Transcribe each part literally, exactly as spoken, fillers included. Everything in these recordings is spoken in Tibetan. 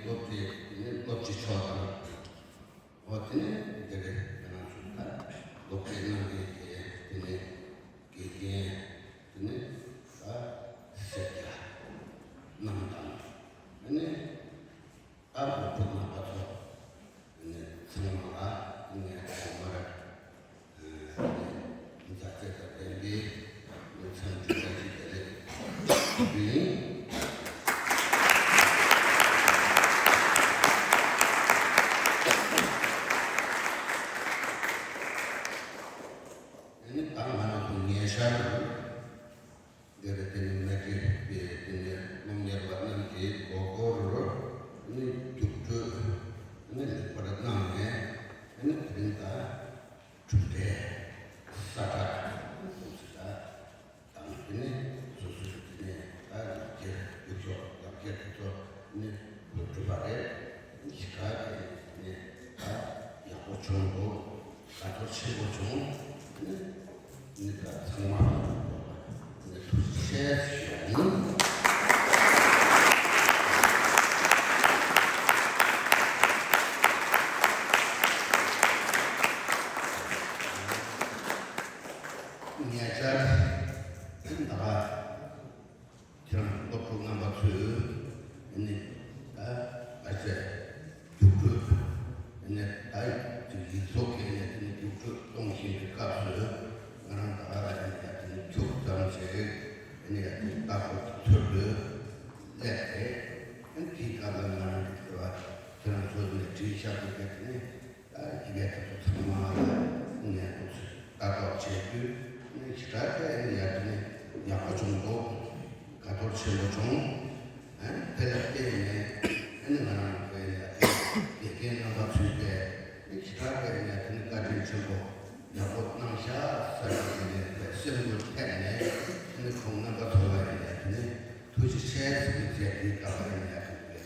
སློབ་གྲྭའི་དེ་ནས་སློབ་སྤྱི་མཆོག་དང་། འོ་དེ་ནས་དེ་རེད། ང་རང་ཚོ་ད་སློབ་གྲྭའི་ནང་གི་དེ་དེ་ནས་དགེ་རྒན་དེ་ནས་ད་སེར་སྐྱ་རྣམས་དང་དེ་ནས་ད་སློབ་ཕྲུག་རྣམ་པ་ཚོ་དེ་ནས་ཚང་མ་ལ་དེ་ནས་ཐོག་མར་མཛའ་བརྩེ་དང་ལྡན་པའི་མཚམས་འཇོག་པ་ཞིག་དེ་རེད། དེ་ཡིན། ཨ་ནི་ད་ང་རང་ཚོ་ཉེ་ཆར་འདིར་དེ་ནི་མེ་ཏྲིག་པའི་དེ་ནི་སློབ་གཉེར་བ་རྣམས་ཀྱི་མགོ་སྐོར་ནི་རྒྱུགས་སྤྲོད་ནི་ལེགས་པར་གནང་ནས་ནི་དེ་རིང་ད་གྲུབ་འབྲས་གསལ་བསྒྲགས་གསུངས་ཟིན་ད། དང་དེ་ནས་སོ་སོའི་དེ་ནས་ད་ལག་ཁྱེར་རྒྱུགས་ཤོག་ལག་ཁྱེར་དེ་ཚོ་ནི་བླུགས་གྲུབ་པ་རེད། ཞི་དྲག་གི་ནི་ད་ཡག་པོ་བྱུང་འདུག་དགའ་ཚོར་ཆེན་པོ་བྱུང་། ནི་ནི་ད་ཚང་མ་ནི་ཐུགས་རྗེ་ཆེ་ཞུ་ཡ་ཡིན། ཉེ་ཆར་ད་ཁྱེད་རང་སློབ་ཕྲུག་རྣམ་པ་ཚོས་ནི་ད་ཨ་ཅེ་རྒྱུགས་སྤྲོད་ནི་ད་ཡིག་གཟུགས་ཀྱི་ནི་དེ་ནི་རྒྱུགས་སྤྲོད་གཏོང་བཞིན་པའི་སྐབས་སུ་ང་རང་ད་ནི་ད་དེ་ནི་ཁྱུག་ཙམ་ཞིག་ནི་ཡ་དེ་ལྟ་བུ་ཚུལ་དུ་སླེབས་ཏེ། དེའི་སྐབས་ལ་ང་རང་གི་ཟེར་བ་ཁྱེད་རང་ཚོ་ནི་བྲིས་བཞག་པའི་གི་དེ་ནི། ད་ཡི་གེ་དེ་ཚོ་ཚང་མ་ལ་ངས་ལྟ་རྟོག་བྱས་དུས་ནི་ཞེ་དྲག་གི་ཡ་དེ་ནི་ཡག་པོ་བྱུང་འདུག་དགའ་ཚོར་ཆེན་པོ་བྱུང་། ཨ་ནི་དེ་ལ་བརྟེན་ནས་ཨ་ནི་ང་རང་གི་ཡ་དེ་དགེ་རྒན་རྣམ་པ་ཚོས་པས་ནི་ཞེ་དྲག་གི་ཡ་དེ་ནི་བཀའ་དྲིན་ཆེན་པོ་ཡག་པོ་གནང་ཤག་ཟེར་ནས་དེ་ནི་པའི་སེམས་འགུལ་ཐེབས་ནས་ཨ་ནི་ཁོང་རྣམ་པ་ཚོ་ལ་ཡ་དེ་ནི་ཐུགས་རྗེ་ཆེ་ཟེར་གི་མཛད་དེ་བཀའ་དྲིན་ཡ་དེ་ནི་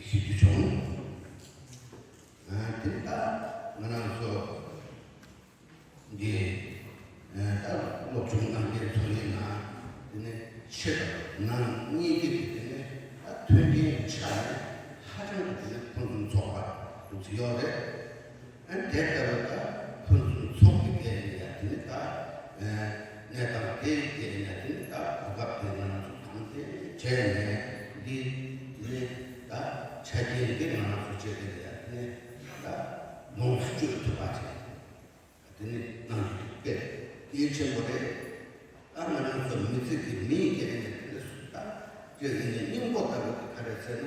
ཞུ་རྒྱུ་བྱུང་། དེ་ལྟ་ང་རང་ཚོ་འདི་ད་སློབ་སྦྱོང་གནང་མཁན་ཚོ་ཡིན་ན་དེ་ནི་ཕྱི་དང་ནང་གཉིས་ཀྱི་དེ་ནི་ད་མཐུན་རྐྱེན་ཆ་ནས་ཧ་ཅང་གི་དེ་ནི་ཕུན་སུམ་ཚོགས་པ་འདུག་ཚེ་ཡོད་རེད། ཨ་ནི་དེ་ལྟ་བུ་ད་ཕུན་སུམ་ཚོགས་ཀྱི་དེ་ནི་ཡ་དེ་ནི་ད་གནས་སྟངས་དེ་ཡི་དེ་ནི་ཡ་དེ་ནི་ད་གོ་སྐབས་དེ་ང་རང་ཚོ་དང་དེ་བྱས་ནས་འདི་ནི་ད་ཆ་རྐྱེན་དེ་ང་རང་ཚོ་བྱས་ཏེ་ཡ་དེ་ནི་ད་ལོངས་སུ་སྤྱོད་ཐུབ་པ་བྱས། དེ་ནི་གནང་རྒྱུ་དེ་གལ་ཆེན་པོ་རེད། ད་ང་རང་ཚོ་མི་ཚེ་གི་མིའི་སྐད་ནས་དེ་ནི་སུ་ད་སྐྱོ་ཡིན་ནི་སྙིང་པོ་ལྟ་བུ་དེ་ག་རེ་ཟེར་ན་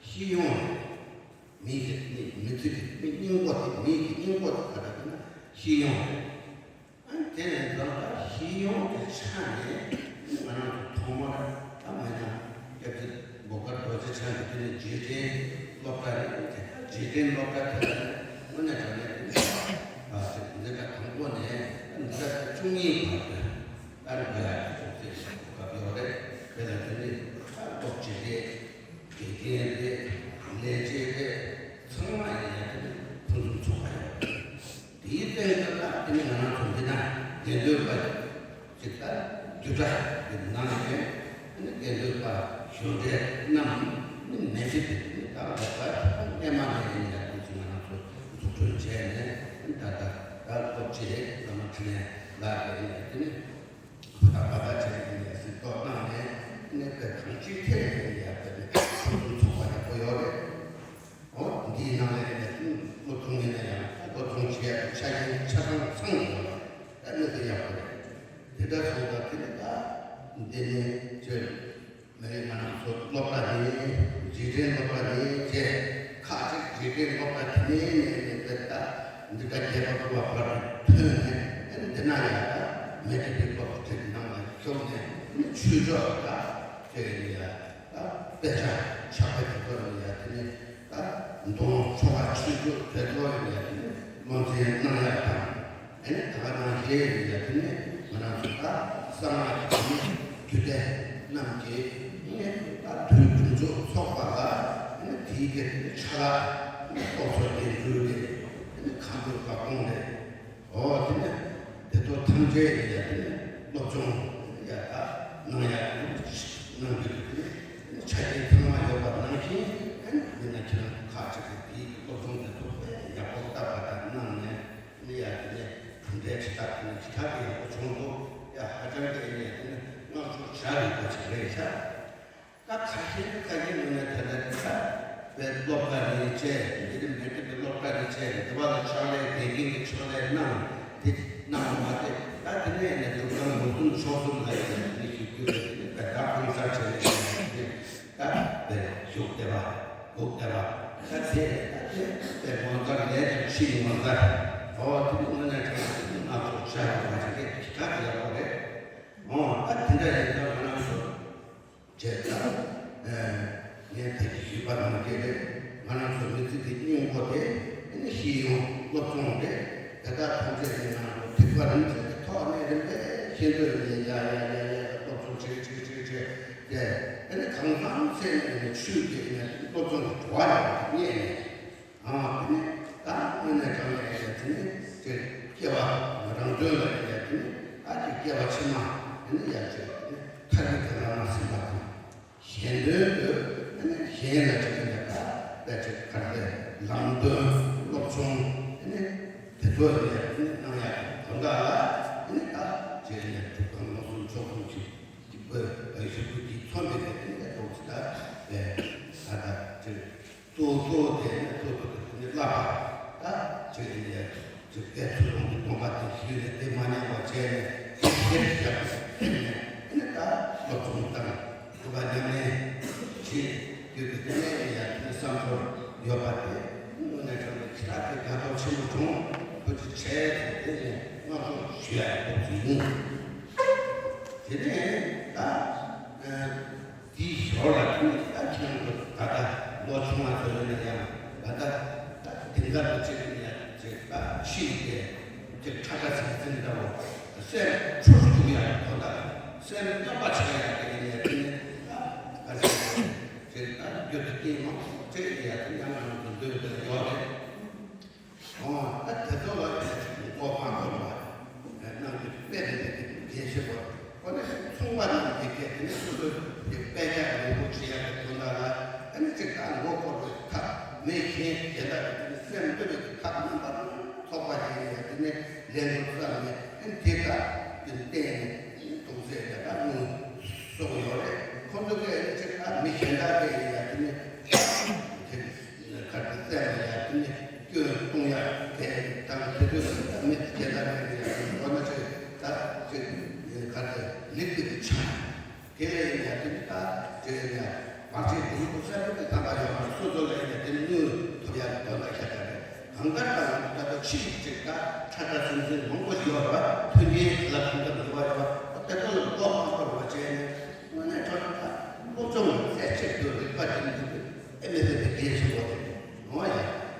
ཤེས་ཡོན་རེད། མིའི་སྐད་ནི་མི་ཚེ་གི་མི་སྙིང་པོ་དེ་མིའི་གི་སྙིང་པོ་དེ་ག་རེ་ཟེར་ན་ཤེས་ཡོན་རེད། ཨ་ནི་དེ་ནས་ད་ལྟ་ཤེས་ཡོན་གྱི་ཆ་ནས་ང་རང་ཚོ་ཐོག་མར་ད་མེད་ན་སྐྱབས་རྗེ་འབོ་དཀར་རྡོ་རྗེ་འཆང་གི་དེ་ནས་རྗེས་དྲན་སློབ་གྲྭ་རེད། དེ་ད་རྗེས་དྲན་སློབ་གྲྭ་དེ་ལ་ནི་དངོས་གནས་དྲང་གནས་དེ་ནས་ཨ་ཅེ་འཛིན་གྲྭ་དང་པོ་ནས་འཛིན་གྲྭ་བཅུ་གཉིས་བར་དུ་ད་རེས་འགོ་ཡག་གི་ཚོགས་ཚད་ཞིག་གོ་སྐབས་ཡོད་རེད། དེ་ལ་དེ་ནས་ད་སློབ་སྤྱི་རེད། དགེ་རྒན་རེད། ལས་བྱེད་རེད། ཚང་མ་ཡིན་ཡ་དེ་ནི་ཕུན་སུམ་ཚོགས་པ་ཡོད་རེད། དེའི་སྟེང་དུ་ད་དེ་ནི་ང་རང་ཚོ་འདི་ན་དགེ་འདུན་པ་ཅིག་ད་རྒྱུད་གྲྭ་གི་ནང་ནས་དེ་ནི་དགེ་འདུན་པ་གཞོན་གྲས་རྣམས་ནི་མེ་ཏྲིག་དེ་ནི་ད་ལོག་པ་ཐོག་སྔས་མ་ནས་ཡིན་ཡ་དེ་ཚོ་ང་རང་ཚོ་འཛུགས་སྐྲུན་བྱས་ནས་ད་ད་ད་སློབ་སྤྱི་རེད། བླ་མ་འཕྲིན་ལས་ལགས་རེད། ཡིན་ཡ་དེ་ནི། ད་བར་ཆད་ཡིན་ཡ་ཟིན་ཐོ་བཏང་ནས་ནི་དཔེ་གང་ཅིའི་ཐད་ཡིན་ཡ་དཔེ་ནི་ཕུན་སུམ་ཚོགས་པ་ཡག་པོ་ཡོད་རེད། འོ་འདིའི་ནང་ལ་ཡིན་ན་བློ་ཐུང་ཡིན་ན་ཡང་བློ་ཐུང་བྱེད་ཡ་ཆ་རྐྱེན་ཆ་ཚང་ཚང་ཡོད་རེད། ད་གནས་ཚུལ་ཡག་པོ་རེད། དེ་འདྲ་སོང་ཙང་དེ་ནི་ད་འདི་ནི་ཁྱོད་མི་རིགས་ང་རང་ཚོ་སློབ་གྲྭ་ནས་རྗེས་དྲན་སློབ་གྲྭ་ནས་བྱས་ཁག་ཅིག་རྗེས་དྲན་སློབ་གྲྭ་དེ་ནས་ནས་ནས་དེ་ལྟ་འདི་ག་རྒྱལ་ཁབ་ཀྱི་བར་དུ་ཐོན་ནས་འདི་ན་ཡང་ད་མེ་ཏྲིག་པའི་སློབ་གྲྭ་དེ་ནང་ལ་ཞུགས་ནས་ཆོས་ཕྱོགས་ད་དེ་ཡ་ད་དཔེ་ཆ་ཕྱག་དཔེ་དེ་ཚོ་ལ་ཡ་དེ་ནས་ད་འདོན་ཆོ་ག་ཆོས་ཕྱོགས་དེ་ཚོ་ལ་ཡ་དེ་ནས་སློབ་ཚན་གནང་ཡ་དང་། ཨ་ནི་ད་ག་ནང་བཞིན་ཡིན་ཡ་དེ་ནི་ང་རང་ཚོ་ད་གསང་སྔགས་ཀྱི་རྒྱུད་སྡེ་རྣམས་ཀྱིས་ནི་ད་དུས་གྲོང་ཚོ་ཚོགས་པ་ལ་ནི་དེའི་གི་ཆ་ལག་ནི་སྟོབས་ཚོགས་ལྡན་འགྲུལ་ཏེ་ནི་ཁམས་པའི་བཀའ་དགོངས་ཏེ། འོ་དེ་ནི་དེ་ཚོ་ཐམས་ཅད་ཡིན་ཡ་དེ་ནི་སློབ་སྦྱོང་ཡ་ད་གནང་ཡ་གནང་རྒྱུ་དེ་ནི་ཆ་རྐྱེན་ཚང་མ་ཡོད་པ་ནང་བཞིན་ཨ་ནི་ཡིན་ན། ཁ་གི་ཡག་པོ་བྱུང་འདུག་ཡ་ཧ་ཅང་གི་ཨེ་ནས་དེ་ནི་བསྔགས་བརྗོད་བྱ་དགོས་པ་ཅིག་རེད་ཤག་ད་ཁ་ཤས་ནི་ཁ་ཤས་ནི་ནས་ད་ལྟ་ད་བའི་སློབ་གྲྭ་ནས་བྱས་འདི་རིགས་མེད་དེ་བའི་སློབ་གྲྭ་ནས་བྱས་འདི་བ་ལ་ཕྱག་ལས་དགེ་རྒན་གྱི་ཕྱག་ལས་གནང་དེ་གནང་བ་མ་དེ་ད་དེ་ནས་ནས་སློབ་གྲྭ་ངོ་ཐུང་ཕྱོགས་གསུམ་ལ་ཡོད་ནས་ཞུ་རྒྱུ་རེད། དེ་ནི་བའི་ད་ཁོང་ཚར་བྱས་ནས་ད་བའི་བཞུགས་བསྡད་པ་སྒུག་བསྡད་པ་ད་དེ་ད་དེ་བའི་ངོ་མཚར་ལས་ཀྱང་ཕྱིའི་ངོ་མཚར་འོ་དེ་ནི་དངོས་གནས་དྲང་གནས་དེ་ནི་ང་ཚོ་བྱ་ཡོད་པ་ཞིག་རེད། ཞེ་དྲག་གི་ཡག་པོ་རེད། འོ་ད་དེ་འདྲ་ཡིན་ཙང་ང་རང་ཚོ་བྱས་ཙང་ངས་ད་ཅི་ཞུས་པ་ནང་བཞིན་རེད། ང་རང་ཚོ་མི་ཚེ་འདི་སྙིང་པོ་དེ་ཨ་ནི་ཤེས་ཡོན་སློབ་སྦྱོང་རེད། དེ་དག་ཐམས་ཅད་ནི་ང་རང་ཚོ་ཐེག་པ་རིམ་བྱོན་གྱི་ཐོག་ནས་རིམ་པས་ཤེས་འདོད་ནས་ཡ་ཡ་ཡ་ཡ་སློབ་སྦྱོང་བྱེད་བྱེད་བྱེད་བྱེད་དེ་ཨ་ནི་གང་ཟག་ཚད་ནས་ནི་ཆོས་ཀྱི་ནི་སློབ་སྦྱོང་གི་བྲོ་བ་རེད་རྙེད་ནས། ཨ་དེ་ནས་ད་དངོས་གནས་དྲང་གནས་ཡིན་ཡ་དེ་ནས་དེ་སྐྱེ་བ་རང་དོན་ལ་ཡིན་ཡ་དེ་ནས་ད་དེ་སྐྱེ་བ་ཕྱི་མ་དེ་ནས་ཡ་དེ་ནས་ཐར་པའི་གི་ལམ་ལ་ཟིན་པ་དང་། གཞན་དོན་དུ་དེ་ནས་གཞན་ལ་དྲན་ཡ་ད་དཔེ་ཆ་གར་ལས་ལམ་སྟོན་སློབ་སྦྱོང་དེ་ནས་དེ་ཚོ་ཡིན་ཡ་དེ་ནས་གནང་ཡ་དོན་དག་ལ་དེ་ནས་ད་བྱས་ནས་གྲུབ་དང་མངོན་སུམ་ཕྱོགས་གསུམ་གྱི་དེ་བོད་བོད་ཤུགས་ཀྱི་མཚོན་པའི་དེ་ནས་ཏོག་ཙམ་ད་དཔེ་ད་ད་དེ། གཙོ་གཙོ་བོ་དེ་ནི་གཙོ་གཙོ་དེ་ནི་བསླབ་པ་ད་ཅིག་ཡིན་ཡ་ཅིག་དཔེ་ཚུལ་ལུང་གི་སྡོམ་པ་དེ་ཞུས་ནས་དེ་མ་ཉམས་པ་བྱས་ནས་དེ་ཤེས་བཞག་པ་ནས་ཨ་ནི་ད་སློབ་སྦྱོང་དང་སྒྲུབ་པ་ཉམས་ལེན་བྱེད་རྒྱུ་གི་དེ་ནས་ཡིན་ཡ་དེ་ནི་བསམ་ཚོར་ཡོད་པ་དེ་དངོས་གནས་དྲང་གནས་ཁྱེད་རང་གི་དགའ་ཐོག་ཆེན་པོ་བྱུང་། བུ་ཅིག་བྱས་ཏེ་དེ་ནས་བསྔགས་བརྗོད་ཞུ་ཡ་ཡོད་པ་ཡིན། དེ་ནས་ད། དེའི་ཞོར་ལ་ཁྱོད་ཀྱིས་ད་ཁྱེད་རང་ཚོ་ད་ལྟ་ལོ་ཆུང་བ་ཚོ་ཡིན་ན་ཡང་ད་ལྟ་ད་དེང་སྐབས་ཀྱི་ཅིག་ཡིན་ན་ཅིག་ད་ཕྱི་ཡི་ཅིག་ཁྲ་ཁྲ་ཟིང་ཟིང་འདྲ་བོ་སེམས་འཁྲུག་འཁྲུག་ཡག་གི་དོན་དག་སེམས་སྐྱོ་བ་ཆགས་ཡག་གི་ཡིན་ནའི་དེ་ནི་ད་ག་ཟེར་ཅིག་ད་རྒྱུ་དེ་སྐྱེས་མང་ཅིག་ཡིན་ཡ་དེ་ཡང་ང་རང་ཚོ་འདོད་དེ་ཡོད་རེད། ཨོ། ད་དེ་ཚོ་ལ་ཡང་ཅིག་མགོ་མ་འཁོར་བ་གནང་རྒྱུ་དཔེ་དེ་འདྲ་དེ་དགེ་ཞེས་པ། ཁོ་ནས་ཚོང་པ་རྣམས་ཀྱིས་གལ་ཏེ་ནི་སོ་སོའི་དཔེ་ཆ་ངོ་སྤྲོད་བྱེད་ཡག་གི་དོན་དག་ལ་ཨ་ནི་ཅིག་ད་མགོ་འཁོར་བའི་ཐབས་མེད་མཁན་གཞན་དག་གི་དེ་ནི་སེམས་འདུལ་བའི་ཐབས་རྣམ་པ་ཚོགས་པ་ཞིག་ཡིན་ཡང་དེ་ནི་ལས་འགུལ་བསམ་ནས་ཨ་ནི་དེ་དག་གི་སྟེང་ནས་གཏོང་ཟེར་ཡ་ད་ངོ་སོགས་ཡོད་རེད། ཁོ་ཚོ་གིས་ཨ་ནི་ཅིག་ད་མི་གཞན་དག་གིས་ཡིན་ཡང་དེ་ནི་དེ། ག་དེ་བཙལ་བ་ཡ་དེ་ནི་སྐྱོན་གཏོང་ཡ་དེ་དང་དེ་དུས་ད་མི་དེ་ད་མི་དེ་ཡ་དེ་མདོར་ན་ཆེ་ད་ཅིག་ག་དེ་ལེགས་པའི་ཆ་དེ་ལས་ཡ་དེ་ནི་ད་ཅིག་ཡ་བར་ཆད་དེ་ནི་ཁོ་གསར་པའི་བསམ་པ་ཡོད་མ་སོ་སོ་ལ་ཡ་དེ་ནི་དངོས་ཐོབ་ཡ་དོན་དག་ཤ་སྟག་རེད། གང་ལྟར་ད་ང་ཚོ་ད་ལྟ་ཕྱི་ཅིག་ད་ཁྲ་ཁྲ་ཟིང་ཟིང་མང་པོ་ཞིག་ཡོད་རེད་བ། མཐུན་རྐྱེན་ལ་གང་ལྟར་འགྲོ་བ་ཡོད་བ། དེ་ཚོ་ལ་ལོག་མ་འཁོར་བ་བྱས་ནས་དངོས་གནས་དྲང་གནས་ད་སློབ་སྦྱོང་ལ་རྩེ་གཅིག་ཏུ་རིག་པ་འདི་འདུག་གི་ཨེ་མེད་པའི་དེ་གལ་ཆེན་པོ་རེད། འོ་ཡ།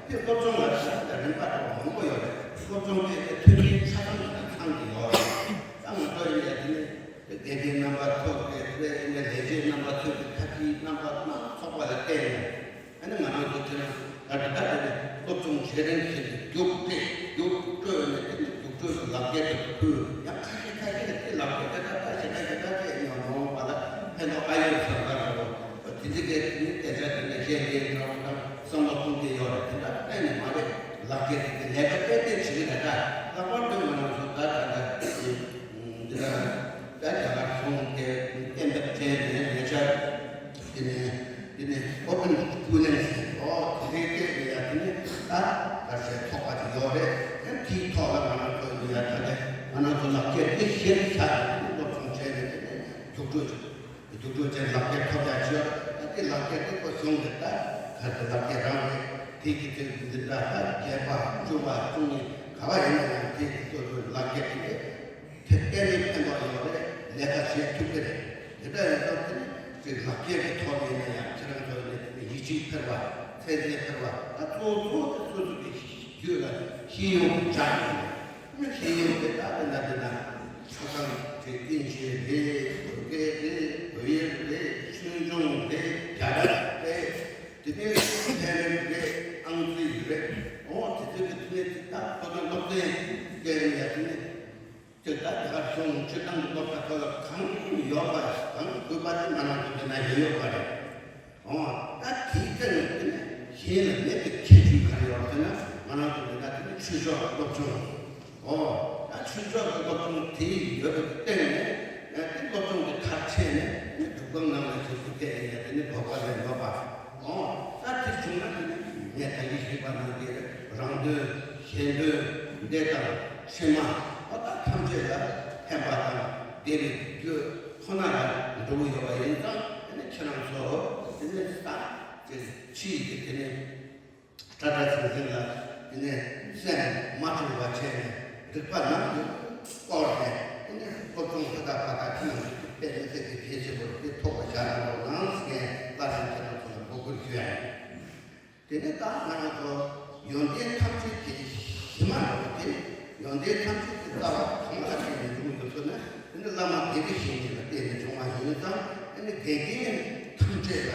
དེ་སློབ་སྦྱོང་ལ་ད་རིམ་པ་འགྲོ་བ་མང་པོ་ཡོད་རེད། སློབ་སྦྱོང་དེ་དེ་མཐུན་རྐྱེན་ཆ་ཚང་དང་ཚང་གི་ཡོད་རེད། ད་ང་ཚོ་ཡིན་ཡ་དེ་ནི་དེ་དགེ་རྒན་རྣམ་པ་ཐུག་དེ་དེ་ཡིན་ན་ལས་བྱེད་རྣམ་པ་ཐུག་དེ་ཁ་ཆེའི་རྣམ་པ་སྣ་ཚོགས་པ་ལ་བརྟེན་ནས། ཨ་ནི་ང་རང་ཚོ་དེ་རིང་ད་ལྟ་ད་དེ་ནས་སློབ་སྦྱོང་བྱེད་རིང་བྱེད་དུ་རྒྱུགས་སྤྲད་རྒྱུགས་སྤྲོད་ནས་དེ་ནས་རྒྱུགས་སྤྲོད་ཀྱི་ལག་འཁྱེར་དེ་ཕུལ་ཡང་ཁ་ཤས་ཁ་ཤས་ཀྱིས་དེ་ལག་འཁྱེར་དེ་ད་ལྟ་ཞེ་དྲག་ཞེ་དྲག་བྱས་ཡོང་མ་འོངས་པ་ལ་ཕན་ཐོགས་ཨ་ཡོད་བསམ་པ་རེད་བ། དེ་འདྲ་གས་དེ་ནས་སྐད་ཆ་དེ་འདྲ་བཤད་མཁན་འདྲ་བོ་དང་བསམ་བློ་གཏོང་མཁན་ཡོད་རེད། དེ་འདྲ་གཏན་ནས་མ་རེད། ལག་འཁྱེར་དེ་ལས་ཀ་ཏན་ཏན་བྱེད་ཀྱི་རེད། ད་ལྷག་པར་དུ་ང་རང་ཚོ་ད་ད་ད་འདི་ལ་ད་རྒྱ་གར་སོང་སྟེ་གཏན་འབེབས་བྱས་ནས་ཉེ་ཆར། དེ་ནས་དེ་ནས་ཨོ་པན་སྐུ་ལས་ཟེར་ཨོ་དེ་འདྲའི་སྐད་ཀྱི་ཡ་དེ་ནས་ད་ག་ཚད་ཐོགས་པ་དེ་ཡོད་རེད། ཡང་དེའི་ཐོག་ལ་ང་རང་ཚོ་ཡིན་ཡ་ད་ལྟ་ང་རང་ཚོ་ལག་འཁྱེར་དེ་གཞིར་བཞག་ནས་སློབ་སྦྱོང་བྱས་ནས་དེ་ནས་རྒྱུགས་སྤྲོད་རྒྱུགས་སྤྲོད་བྱས་ལག་འཁྱེར་ཐོབ་ཡ་བྱས་ད་དེ་ལག་འཁྱེར་དེ་ཁོ་གཞུང་གི་ད་ག་ཚད་ལག་འཁྱེར་རང་རེད། དེ་གི་ཚེ་འདི་འདྲ་ད་བརྒྱད་པ་བཅུ་པ་བཅུ་གཉིས་ག་བ་ཡིན་ན་ཡང་དེ་གི་སོ་སོའི་ལག་འཁྱེར་དེ་རེད། དེ་གཏན་ནས་ཕན་ཐོགས་ཡོད་རེད། ལས་ཀ་བྱེད་ཐུབ་ཀྱི་རེད། དེ་འདྲ་ཡིན་ཙང་དེ་ནི་ཅིག་ལག་འཁྱེར་གྱི་ཐོག་ནས་ཡིན་ན་ཡང་ཁྱེད་རང་ཚོ་ནི་དེ་ནི་ཡིད་ཆེས་འཕེར་བ་མཚན་སྙན་འཕེར་བ་ད་གཙོ་བོ་གཙོ་བོ་དེ་སོ་སོ་གི་རྒྱུད་ལ་ཤེས་ཡོན་གྱི་འཇགས་ཡོད་རེད། ཤེས་ཡོན་དེ་ད་དེ་འདྲ་དེ་འདྲ་ཆོས་སྒང་དེ་དབྱིན་ཇི་རེད། བོད་སྐད་རེད། བོད་ཡིག་རེད། ཆོས་འབྱུང་རེད། རྒྱ་གར་རེད། དེ་ནས་ཚན་རིག་རེད། ཨང་རྩིས་རེད། འོ་དེ་ཚོའི་གི་ཐོག་ནས་ཅིག་ད་ཁོ་ཚོའི་སློབ་ཚན་སྐད་ཡིན་ཡ་དེ་ནས་ཅིག་ད་རྒྱ་གར་གཞུང་སྤྱིར་བཏང་གི་སློབ་གྲྭ་ཁག་ལ་གང་ཡོད་པ་གང་དགོས་པ་དེ་ང་རང་ཚོ་འདི་ན་ཡོད་ཡོད་པ་རེད། འོ་ད་དེའི་སྟེང་ནས་དེ་ནས་གཞན་ལ་མེད་པའི་ཁྱད་ཆོས་ག་རེ་ཡོད་ཟེར་ན་ང་རང་ཚོ་འདི་ན་དེ་ནས་ཆོས་ཕྱོགས་ལ་སློབ་སྦྱོང་འོ་ད་ ཆོས་ཕྱོགས་ཀྱི་སློབ་སྦྱོང་དེ་ཡོད་པའི་སྟེང་ནས་དེ་སློབ་སྦྱོང་གི་མཐར་ཕྱིན་ནས་སྒྲུབ་ཁང་ནང་ལ་ཞུགས་རྒྱུ་དེ་ཡིན་ཡ་དེ་ནི་དགོས་པ་ལས་འདོད་པ། འོ་ད་དེ་བྱུང་ན་དེ་ནི་ངས་ད་གིན་ཞུས་པ་ནང་བཞིན་རང་དོན་གཞན་དོན་འདི་དང་ཕྱི་མ་འོ་ད་ཐམས་ཅད་ལ་ཕན་པ་དང་བདེ་བའི་རྒྱུ་ཁོ་ན་ལ་འགྲོ་གི་ཡོད་པ་ཡིན་ཙང་དེ་ནི་ཁྱེད་རང་ཚོ་དེ་ནི་ད་དེ་ཕྱིའི་གི་དེ་ནི། སྐྲ་སྐྲ་ཚིང་ཚིང་ལ་དེ་ནས་སེམས་མ་དཀྲུགས་པ་བྱས་ནས་རིག་པ་ནམ་ཡང་བསྐོར་ནས་དེ་ནས་སློབ་སྦྱོང་ཧུར་ཐག་པ་ཐག་ཁྱེད་རང་ཚོ་དཔེ་མི་སྲིད་པའི་གལ་ཆེན་པོ་དེ་ཐོག་ལ་བཞག་གནང་རོགས་གནང་ཟེར་ངས་བླ་བྲང་ཁྱེད་རང་ཚོ་ལ་འབོད་སྐུལ་ཞུ་ཡ་ཡིན། དེ་ནས་ད་ང་རང་ཚོ་ཡོན་ཏན་ཐམས་ཅད་ཀྱི་གཞི་མ་འགྲོ་བ་དེ་ཡོན་ཏན་ཐམས་ཅད་ཀྱི་རྩ་བ་གང་ལ་བརྟེན་ནས་འབྱུང་ཡོད་ཚུལ་ནི། དེ་ནི་བླ་མ་དགེ་བའི་བཤེས་གཉེན་ལ་བརྟེན་ནས་བྱུང་བ་ཡིན་ཙང་། ཨ་ནི་དགེ་རྒན་ཐམས་ཅད་ལ་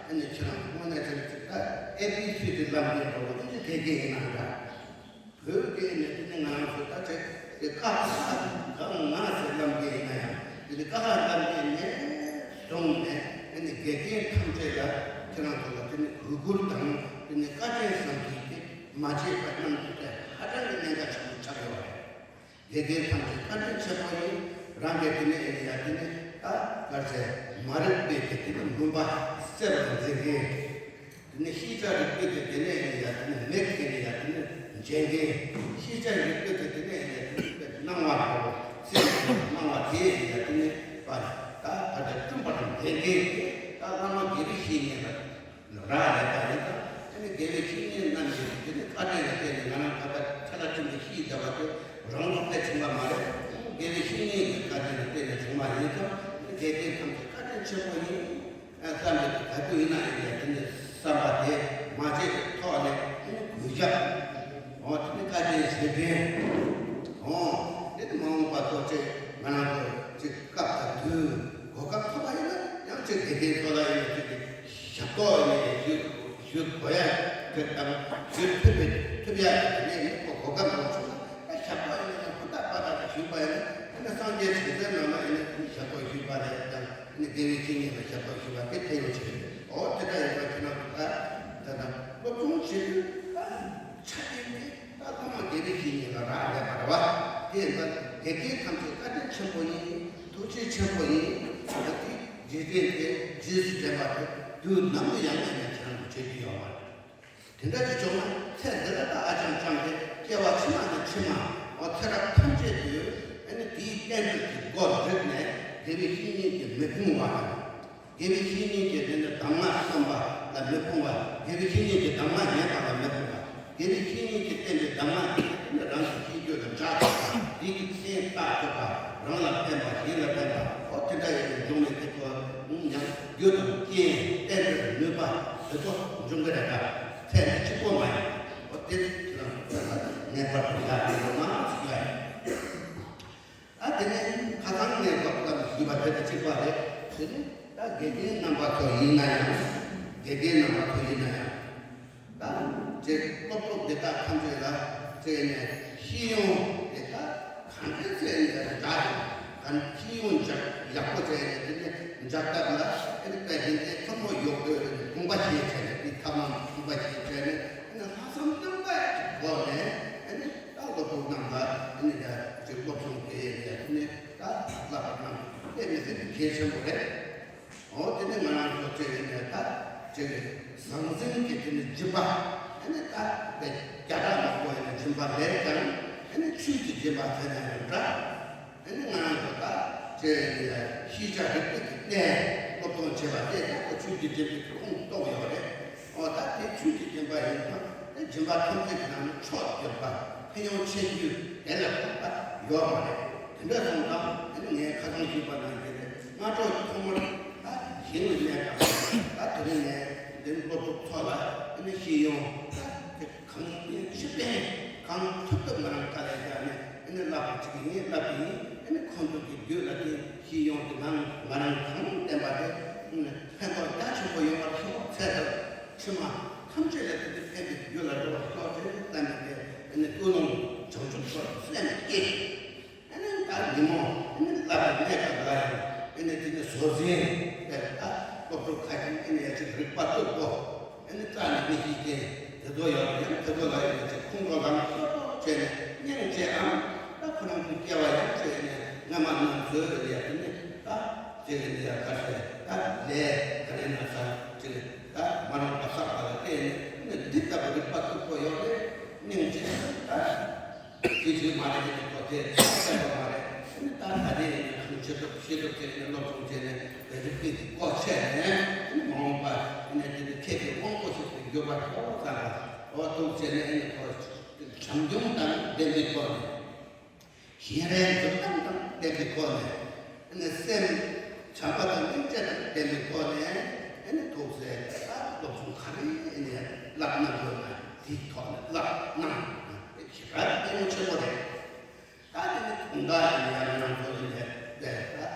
ཨ་ནི་ཁྱེད་རང་དངོས་གནས་དྲང་གནས་ད་ཨེ་བི་སི་དེ་བསླབ་མཁན་འགྲོ་བ་ཨ་ནི་དགེ་རྒན་ཡིན་ན་འདྲ། བོད་སྐད་ནས་དེ་ནི་ང་རང་ཚོ་ད་ཆ་དེ་ཀ་ཁ་ག་ང་ཟེར་བསླབ་མཁན་ཡིན་ན་ཡང་དེ་ནི་ཀ་ཁ་བསླབ་མཁན་ནས་བཟུང་ནས་ཨ་ནི་དགེ་རྒན་ཐམས་ཅད་ལ་ཁྱེད་རང་ཚོ་ལ་དེ་ནི་གུས་བཀུར་དང་དེ་ནི་བཀའ་དྲིན་བསམ་གྱིས་དེ་མ་བརྗེད་པ་གནང་རྒྱུ་དེ་ཧ་ཅང་གི་གནད་འགག་ཆེན་པོ་ཆགས་ཡོད་པ་རེད། དགེ་རྒན་ཐམས་ཅད་བཀའ་དྲིན་ཆེན་པོ་ཡིན། རང་གིས་དེ་ནས་ཨེ་ནི་ཡ་དེ་ནས་ད་ག་རེ་ཟེར་མ་རིག་པའི་གི་དེ་ནས་མུན་པ་སེལ་བར་མཛད་མཁན། དེ་ནས་ཤེས་བྱ་རིག་པའི་གི་དེ་ནས་ཨེ་ནི་ཡ་དེ་ནས་མེད་མཁན་ནས་ཡ་དེ་ནས་འཇལ་མཁན། ཤེས་བྱ་རིག་པའི་གི་དེ་ནས་ཨེ་ནི་ཡ་དེ་ནས་དཔེ་སྣང་བ་འགྲོ་སེམས་ཀྱི་སྣང་བ་དེ་ཨེ་ནི་ཡ་དེ་ནས་པ་ད་ག་རེ་བསྐྲུན་པ་དང་ལྡན་མཁན་དེ་ད་བླ་མ་དགེ་བའི་བཤེས་གཉེན་ལ། རག་ལས་པ་ཡིན་ཙང་། ཨ་ནི་དགེ་བའི་བཤེས་གཉེན་རྣམས་ཀྱི་དེ་ནི་བཀའ་དྲིན་ལ་བརྟེན་ནས་ང་རང་ད་ལྟ་ཁྲ་ལ་ཁྲིམས་ཀྱི་ཤེས་བསྡད་པ་དེ་རང་ལུགས་ལས་བྱུང་བ་མ་རེད། དགེ་བའི་བཤེས་གཉེན་གྱི་བཀའ་དྲིན་ལ་བརྟེན་ནས་བྱུང་བ་ཡིན་ཙང་། ཨ་ནི་དགེ་རྒན་ཐམས་ཅད་བཀའ་དྲིན་ཆེན་པོ་ཡིན་བསམ་པའི་ག་དུས་ཡིན་ན་ཡིན་ཡ་དེ་ནི་བསམ་པ་དེ་མ་བརྗེད་པའི་ཐོག་ནས་ཨ་ནི་གུས་ཞབས། འོ་དེ་ནི་བཀའ་དྲིན་རྗེས་དྲན། འོ་དེ་ནི་མ་འོངས་པ་ཐོག་ཅིག་ང་རང་ཚོ་ཅིག་སྐབས་དང་དུས་གོ་སྐབས་ཐོབ་པ་ཡིན་ན་ཡང་ཅིག་དགེ་རྒན་ཚོ་ལ་ཡིན་ན་ཅིག་གི་ཞབས་ཏོག་ཡིན་ཞུ་ཞུ་དགོས་ཡ་དེ་དང་ཞུ་ཐུབ་པའི་ཐུབ་ཡ་དེ་ནས་ཡིན་གོ་གོ་སྐབས་མང་ཆུང་ན་ད་ཞབས་ཏོག་ཡིན་ན་ཡང་ཧུར་ཐག་པ་ཐག་ཞུས་པ་ཡིན་ན་ཡང་ན་སངས་རྒྱས་བྱང་སེམས་ནང་ལ་ཡིན་ན་ཞབས་ཏོག་ཞུས་པ་རེད་དང་ནི་དགེ་བའི་བཤེས་གཉེན་ལ་ཞབས་ཏོག་ཞུས་པ་དེ་ཕན་ཡོན་ཆེ་རེད། འོ་དེ་འདྲ་ཡིན་ཙང་ཁྱེད་རང་ཚོ་ད་ད་ད་སློབ་སྦྱོང་བྱེད་དུས་ད་ཆ་རྐྱེན་དེ། ད་ཐོག་མ་དགེ་བའི་བཤེས་གཉེན་ལ་རག་ལས་པ་རེད་བ། དེ་ཡིན་ཙང་དགེ་རྒན་ཐམས་ཅད་བཀའ་དྲིན་ཆེན་པོ་ཡིན། ཐུགས་རྗེ་ཆེན་པོ་ཡིན། ད་དེ་རྗེས་དྲན་དེ་རྗེས་སུ་དྲན་པ་དེ་དུས་ནམ་དུ་ཡང་ཡིན་ན་ཁྱེད་རང་ཚོ་བྱེད་རྒྱུ་ཡོད་མ་རེད། དེ་འདྲ་ཅིག་བྱུང་ན་ཚེ་འདི་ལ་ད་ཨ་ཅང་ཅང་དེ་སྐྱེ་བ་ཕྱི་མ་ནས་ཕྱི་མ་འོ་ཚེ་རབས་ཐམས་ཅད་དུ་ཨ་ནི་དེའི་རྟེན་འབྲེལ་གྱི་སྒོ་བསྒྲིགས་ནས་དགེ་བའི་བཤེས་གཉེན་གྱིས་མི་ཕུང་བ་དང་། དགེ་བའི་བཤེས་གཉེན་གྱི་དེ་ནི་གདམས་ངག་བསམ་པ་ལ་མི་ཕོངས་པ། དགེ་བའི་བཤེས་གཉེན་གྱི་གདམས་ངག་ཉན་པ་ལ་མི་ཕོངས་པ། དགེ་བའི་བཤེས་གཉེན་གྱིས་བསྟན་པའི་གདམས་ངག་དེ་ནི་རང་གི་ཤེས་རྒྱུད་ལ་འཇགས་ཐུབ་པ། དེ་གི་རྟེན་བརྟག་ཐུབ་པ། རང་ལ་ཕན་པ་གཞན་ལ་ཕན་པ། འོ་དེ་འདྲ་ཡོད་པའི་འབྱུང་གནས་དེ་ཚོ་ཉམས་རྒྱུ་དང་རྐྱེན་བསྟན་པའི་ནུས་པ་དེ་ཚོ་འབྱུང་གི་རེད་ད། ཚད་འདི་གཅིག་པོ་མ་ཡིན། འོ་དེ་ནི་ཁྱེད་རང་ཚོ་ལ་ངེས་པར་དུ་ཡག་གི་ཡོད་ན་ཟེར་ཡ་ཡིན། ད་དེ་ནས་ཁ་སང་ནས་བབ་ཙམ་ཞུས་པ་དེ་དང་གཅིག་པ་རེད། དེ་ནས་ད་དགེ་རྒན་རྣམ་པ་ཚོ་ཡིན་ན་ཡང་། དགེ་རྒན་རྣམ་པ་ཚོ་ཡིན་ན་ཡང་། ད་ཅེས་སློབ་གྲོགས་དེ་དག་ཐམས་ཅད་ལ་བརྩེ་ནས་ཤེས་ཡོན་དེ་དག་གང་འདྲ་བརྩེ་ནས་འདྲ་ཡང་གང་ཤེས་ཡོན་འཇགས་ཡག་པོ་བརྩེ་ནས་དེ་ནས་འཇགས་ཐབས་ལ་དེ་ནས་དཔེ་དེ་ཚོ་ཐུན་མོང་ཡོད་དགོས་དེ་ནས་དགོངས་པ་བཞེས་བྱས་ནས་དེ་ཐབས་ལམ་དགོངས་པ་བཞེས་བྱས་ནས་དེ་ནས་ལྷག་བསམ་རྣམ་དག་ཅིག་བསྒོམས་ནས་དེ་ནས། ད་སློབ་ཕྲུག་རྣམས་ལ་ནི་ད་ཅིག་སློབ་སྦྱོང་དེ་ཡང་ནི་ད་བསླབ་པ་རྣམས་དཔེ་མི་སྲིད་པའི་གལ་ཆེན་པོ་རེད། འོ་དེ་ནི་ང་རང་ཚོ་ཅིག་ནི་ད་ཅིག་ཟང་ཟིང་གི་དེ་ནི་སྦྱིན་པ་ཨ་ནི་ད་དཔེ་བརྒྱ་ཕྲག་མང་པོ་ཡིན་ན་སྦྱིན་པ་ལས་ཀྱང་ཨ་ནི་ཆོས་ཀྱི་སྦྱིན་པ་ཟེར་ན་ཡང་འདྲ། ཨ་ནི་ང་རང་ཚོ་ད་ཅེས་ཤེས་བྱ་རིག་པའི་གནས་སློབ་སྦྱོང་བྱེད་པ་དེ་ད་ཁོ་ཆོས་ཀྱི་སྦྱིན་པའི་ཁོངས་གཏོགས་ཡོད་རེད། འོ་ད་དེ་ཆོས་ཀྱི་སྦྱིན་པ་ཡིན་ཙང་དེ་སྦྱིན་པ་ཐམས་ཅད་ཀྱི་ནང་ནས་མཆོག་གྱུར་པ་ཕན་ཡོན་ཆེ་རྒྱུ་དེ་ལས་ལྷག་པ་ཡོད་མ་རེད། དེ་འདྲ་སོང་ཙང་ཨ་ནི་ངས་ཁ་སང་ཞུས་པ་ནང་བཞིན་རེད། སྔ་དྲོ་ཐོག་མར་ད་ཞིང་ལ་གནས་སྐབས་ད་དེ་རིང་ངས་འདི་སློབ་ཕྲུག་ཚོ་ལ་ཨ་ནི་ཤེས་ཡོན་ད་དེ། གང་ཡིན་ཕྱི་པས་གང་ཐུབ་ཐུབ་ང་རང་དཀའ་ལས་བརྒྱབ་ནས་ཨ་ནི་བསླབ་པ་གཅིག་ཡིན་བསླབ་པ་ཡིན། ཨ་ནི་ཁོང་ཚོ་གི་རྒྱུད་ལ་དེ་ཤེས་ཡོན་དེ་ང་ང་རང་གང་བསྟན་པ་དེ་ཨ་ནི་ཕན་ཐོགས་རྒྱ་ཆེན་པོ་ཡོང་བར་ཤོག་ཚེ་རབས་ཕྱི་མ་ཐམས་ཅད་ལ་དེ་དེ་ཕན་པའི་རྒྱུ་ལ་འགྲོ་བར་ཤོག་ཅེས་བསམ་པའི་དེ་ཨ་ནི་ཀུན་སློང་བྱང་ཆུབ་མཆོག་ཏུ་སེམས་བསྐྱེད། ཨ་ནི་ད་ཉིན་མོ་ཨ་ནི་བསླབ་པའི་གནས་སྐབས་ལ་ཡང་ཨ་ནི་དེ་ནི་བཟོད་བསྲན་དེ་ད་སློབ་ཕྲུག་ཁ་ཅིག་ཨ་ནི་ཡ་ཅིག་རིག་པ་སྟུག་པོ་ཨ་ནི་རྩ་ནས་མི་ཤེས་མཁན་དེ་ཚོ་ཡང་ཡང་དེ་ཚོ་ལ་ཡང་ཅིག་ཁོང་ཁྲོ་ལངས་སོ་སོ་བྱས་ནས་སྙིང་རྗེའམ་ད་ ད་ཁོ་རང་གི་སྐྱེ་བ་ཡང་བྱས་ནས་སྔ་མ་རྣམས་སུ་ཡ་དེ་ནི་ད་ཅིག་ཡ་ག་ཟེར་ད་ལས་ག་རེ་ན་ས་ཅིག་ད་མ་རུངས་པ་བསགས་པ་ལ་བརྟེན་ནས་ནི་འདི་ལྟ་བུ་རིག་པ་སྟུག་པོ་ཡོད་རེད། སྙིང་རྗེ་ད་ཅི་ཞིག་མ་རེད་ནི་ཁོ་དེ་བསྟན་པ་མ་རེད། ནི་ད་ད་རེས་ནི་ཁུངས་ཆེ་ཐུབ་ཤེས་ཐུབ་ཅིག་ནི་སློབ་སྦྱོང་བྱས་ནས་རིག་པའི་གི་སྒོ་ཕྱེ་ནས་ནི་མ་འོངས་པ་ནི་དེ་ནི་ཁྱེད་ཀྱི་དབང་པོ་ཞིག་ཏུ་འགྱུར་བར་ཤོག་ཙང་ལ་འོ་ཐུགས་བྱས་ནས་ནི་ཁོ་བྱམས་སྐྱོང་དང་ལྡན་པའི་སྒོ་ནས། གཞན་རེ་འཛུམ་མདངས་དང་ལྡན་པའི་སྒོ་ནས། ཨ་ནི་སེམས་བྱམས་པ་དང་སྙིང་རྗེ་དང་ལྡན་པའི་སྒོ་ནས། ཨ་ནི་ཐུགས་སྲས་ད་སློབ་སྦྱོང་ག་རེ་ཨ་ནི་བསླབ་གནང་དགོས་ན་དེའི་ཐོག་ནས་བསླབ་གནང་། དེ་ཞེ་དྲག་གལ་ཆེན་པོ་རེད། ད་དེ་ནི་དུང་དཀར་ཡིན་ཡང་ང་རང་ཚོ་ཡིན་ནས་བསྡད་ད་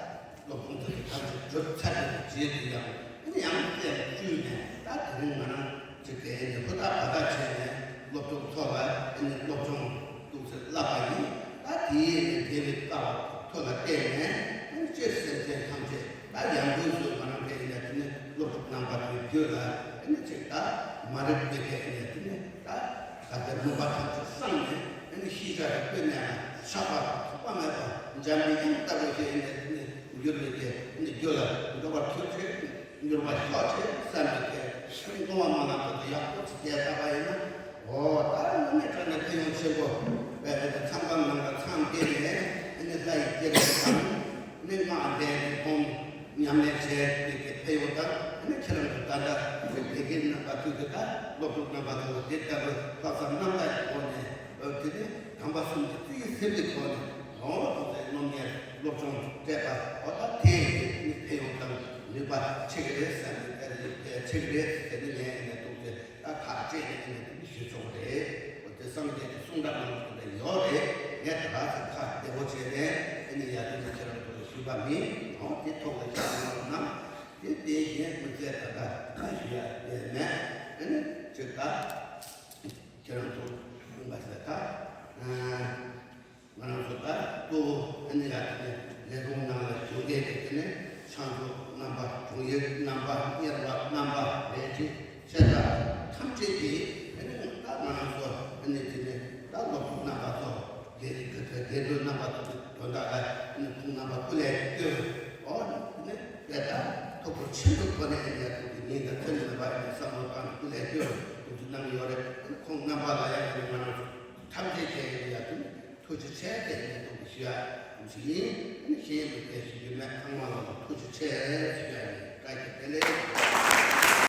སློབ་སྦྱོང་དེ་ཐམས་ཅད་གྲུབ་ཚར་བའི་རྗེས་སུ་ཡང་ཨ་ནི་ཡང་བསྐྱར་བཅུས་ནས་ད་དེ་རིང་ང་རང་ཅིག་གིས་ཨ་ནི་ཧུར་ཐག་བ་ཐག་བྱས་ནས་སློབ་ཕྲུག་ཚོ་ལ་ཨ་ནི་སློབ་སྦྱོང་ཏོག་ཙམ་བསླབ་པ་ཡིན། ད་དེའི་ཨ་ནི་བདེ་བའི་ལྟ་བ་ཐོག་ལ་བལྟས་ནས་ཨ་ནི་སྤྱིར་སེམས་ཅན་ཐམས་ཅད་ད་ཡང་སྒོས་སུ་ང་རང་གིས་ཨ་ནི་དེ་ནི་སློབ་ཕྲུག་རྣམ་པ་ཚོའི་རྒྱུད་ལ་ཨ་ནི་ཅིག་ད་མ་རིག་པའི་གི་ཨ་ནི་དེ་ནི་ད། ད་ལྟའི་མུན་པ་ཐམས་ཅད་སངས་ནས་ཨ་ནི་ཤེས་བྱ་རིག་པའི་གནས་ལ་ཆགས་པ་ཐོགས་པ་མེད་པ་འཇམ་པའི་དབྱངས་ལྟ་བུ་ཞིག་ཨ་ནི་འགྱུར་བའི་གི་ཨ་ནི་རྒྱུ་ལ་འགྲོ་བར་གྱུར་ཅིག་འགྱུར་བ་ཤོག་ཅིག་བསམ་པའི་གི་ཨ་ནི་སྐུལ་མ་སྨོན་ལམ་དེ་ཡག་པོ་ཅིག་བྱས་བསྡད་པ་ཡིན་ན། འོ་ད་དངོས་གནས་དྲང་གནས་ཕན་ཡོན་ཆེན་པོ་བས་ཨ་ནི་ཚང་ཁང་ནང་ལ་ཚང་བསྡད་ནས་ཨ་ནི་ལྷ་ཡི་སྐྱེ་རིམ་དང་ཨ་ནི་སྔགས་འདས་ནས་ཁོང་ཉམས་ལེན་བྱས་པའི་གི་ཕན་ཡོན་དང་ཨ་ནི་ཁྱེད་རང་གི་ད་ལྟ་བོད་དགེ་རྒན་རྣམ་པ་ཚོས་ཀྱི་ད་སློབ་ཕྲུག་རྣམ་པ་ཚོ་ལ་དེ་ལྟ་བུ་ལྷག་བསམ་རྣམ་དག་གི་སྒོ་ནས་ཨ་དེ་ནི་དམ་པ་གསུམ་གྱི་བརྩི་ཡི་ཟིན་པའི་སྒོ་ནས་འོ་ཐུགས་སེམས་སློབ་གཉེར་སློབ་སྦྱོང་སྤྲད་པ་འོ་ད་དེ་ནི་ཕན་ཡོན་དང་ནུས་པ་ཆེ་གི་རེད་བསམ་ནས་ཆེ་གི་རེད་ཟེར་ནས་ངས་ནས་ཐུགས་སེམས་ད་ཐག་བཅད་ནས་ནས་དེ་ནི་ཞུས་ཆོག་གི་རེད། འོ་དེ་སངས་རྒྱས་ཀྱི་གསུང་རབ་ནང་དུ་ཡོད་རེད། ངས་ད་ག་ཚོད་ཁ་བདེ་པོ་བྱས་ནས་ཨ་ནི་ཡ་དེ་ནི་ཁྱེད་རང་ཚོ་ལ་ཞུས་པ་མིན། འོ་དེ་ཐོག་ལ་བཞག་གནང་ན། དེ་དེ་གཞན་མི་ཚེ་ད་ལྟ་ད་ཞུ་ཡ་དེ་མེད། ཨ་ནི་ཅིག་ད་ཁྱེད་རང་ཚོ་ཡོང་པ་ཟེར་ད་ང་རང་ཚོ་ད་གཙོ་བོ་ཨ་ནི་ཡ་དེ་ནི་ལས་ཁུངས་ནང་ལ་བཞུགས་མཁན་དེ་དེ་ནི་ཆང་ཚོ་རྣམ་པ་དྲུང་ཡིག་རྣམ་པ་གཉེར་པ་རྣམ་པ་ལས་བྱེད་ཆེ་ད་ཐམས་ཅད་ཀྱིས་ཨ་ནི་ད་ང་རང་ཚོ་ཨ་ནི་དེ་ནི་ད་སློབ་ཕྲུག་རྣམ་པ་ཚོ་དགེ་དགེ་དགེ་འདུན་རྣམ་པ་ཚོ་དོན་དག་ལ་ཨ་ནི་ཁོང་རྣམ་པ་སྐུ་ལས་བསྐྱོན། འོ་ནི་དཔེ་ལྟ་ཐུགས་ཁུར་ཆེན་པོའི་སྒོ་ནས་ཡང་ཐུགས་ཀྱི་ཉིན་དང་མཚན་མེད་པ་ཡང་བསམ་བློ་བཏང་ནས་སྐུ་ལས་བསྐྱོན་ཐུགས་རྗེ་གནང་ཡོད་རེད། ཁོང་རྣམ་པ་ལ་ཡང་ཡང་ང་རང་ཚོ་ཐམས་ཅད་ཀྱིས་ཡང་ཐུགས་རྗེ་ཆེ་ཞེས་ནས་ཐུགས་ཀྱི་ཞུ་ཡ་ཞུ་ཡིན། གཞན་མི་དེ་ཞུ་རྒྱུ་མེད། ཚང་མ་ལ་ཐུགས་རྗེ་ཆེ་ཞུ་ཡ་ཡིན། བཀའ་དྲིན་བདེ་ལེགས།